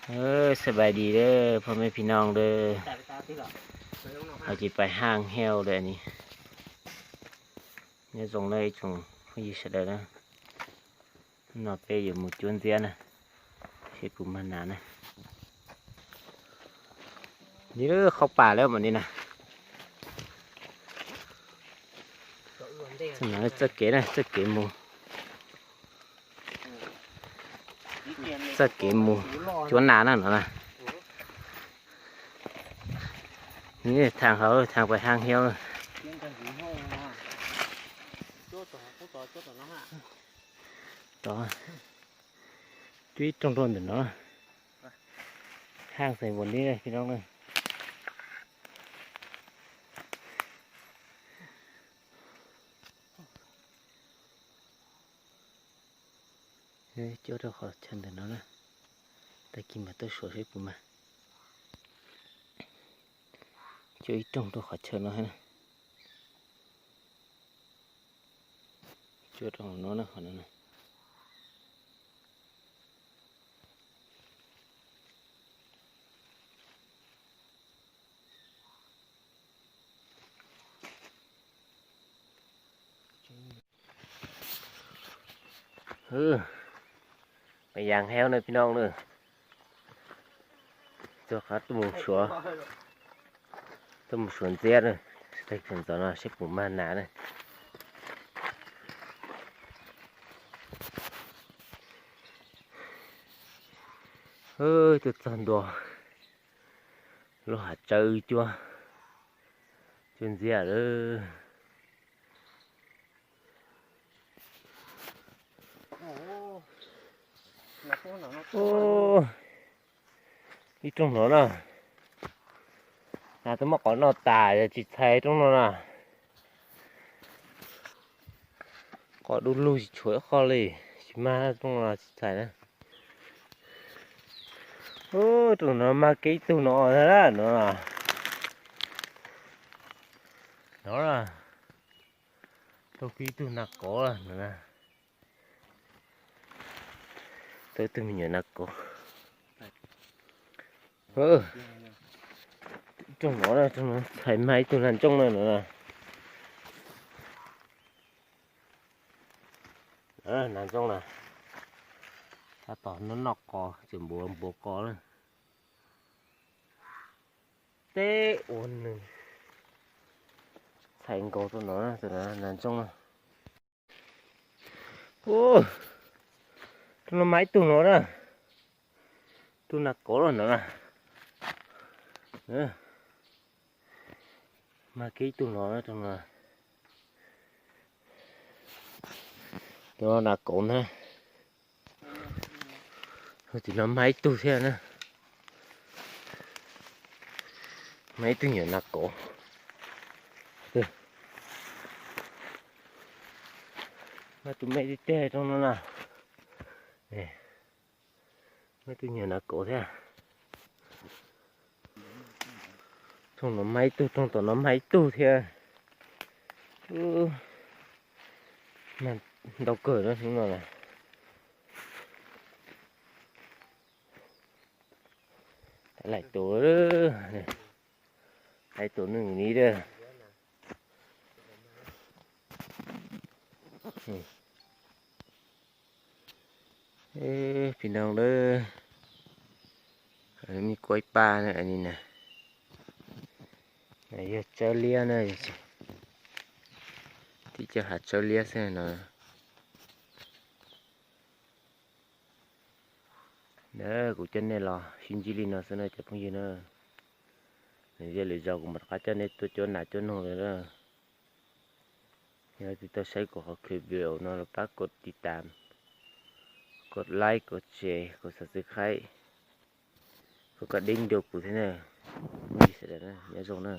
Ơ, sawv daws, phooj ywg phim noog lawm, ho tsis pais haaj heo lawm ne. Nyob zoo nawb ib tsoom phooj ywg sawv daws na. Hnub no peb yuav mus cuab ntxiab na, seb puas mag nas na. Ni lawm, qhov pas lawm mas ni na. Txoj kev na, txoj kev mus, txoj kev mus cuab nas na no na. Thaaj hauv, thaaj pais haaj heo. Tod, cuab ib rooj rau ntawm no. Haaj xeem npaum li no. Cuab rau qhov chaw ntawm no na. Tag kis mas tuaj suav seb puas mag. Cuab ib rooj rau qhov chaw no na. Cuab rau qhov no na, qhov no na. Pais haaj heo na phim noog na. Txog qhov tuaj mus suav, tuaj mus suav ntxiab na. Tag kis ntxov no seb puas mag nas na. Tuaj txog ntua lub hav tsawb cuab, cuab ntxiab lawm. Ib rooj no na, nas twb muab qhov noj tas, tsis txhais rooj no na. Qhov du lug tsis tshuav ib qho li, tsis mag rooj no tsis txhais na. Rooj no mag kiag ib tug no na, no, no, tau kiag ib tug nas kov no na. Tau ib tug me nyuam nas kov. Rooj no, rooj no txhais mag ib tug nas ntsooj na no. Nas ntsooj na, tab tom noj noj qos, tseem npuav npuav qos na. Teb ua nws txhais nkaus rau no, nas ntsooj na. Rooj no mag ib tug no na, tug nas kov los no na. Mag kiag ib tug no, tug no nas kov na. Tim no mag ib tug thiab na. Mag ib tug nyuam nas kov. Mag tus me tiag tiag rooj no na. Mag ib tug nyuam nas kov thiab. Rooj no mag ib tug, rooj tom no mag ib tug thiab. Mag ntau kawg na hnub no na. Lais tus, lais tus neeg li na. Phim noog lawm, me kuab ib pab na ni na. Yog tsawb liab na, tib co hav tsawb liab xwb no. Na, kuv coj nej los sib ntsib li no xwb na cov phooj ywg na. Nws yog lwm zaus kuv mam rov qab coj nej tuaj cuab nas cuab noog lawm na. Yog leej twg tau saib kuv qhov clip video no los pab kov tiv tam, kov like, kov share, kov subscribe, kov koj deb nrau kuv thiab na. Phooj ywg sawv daws na, nyob zoo na.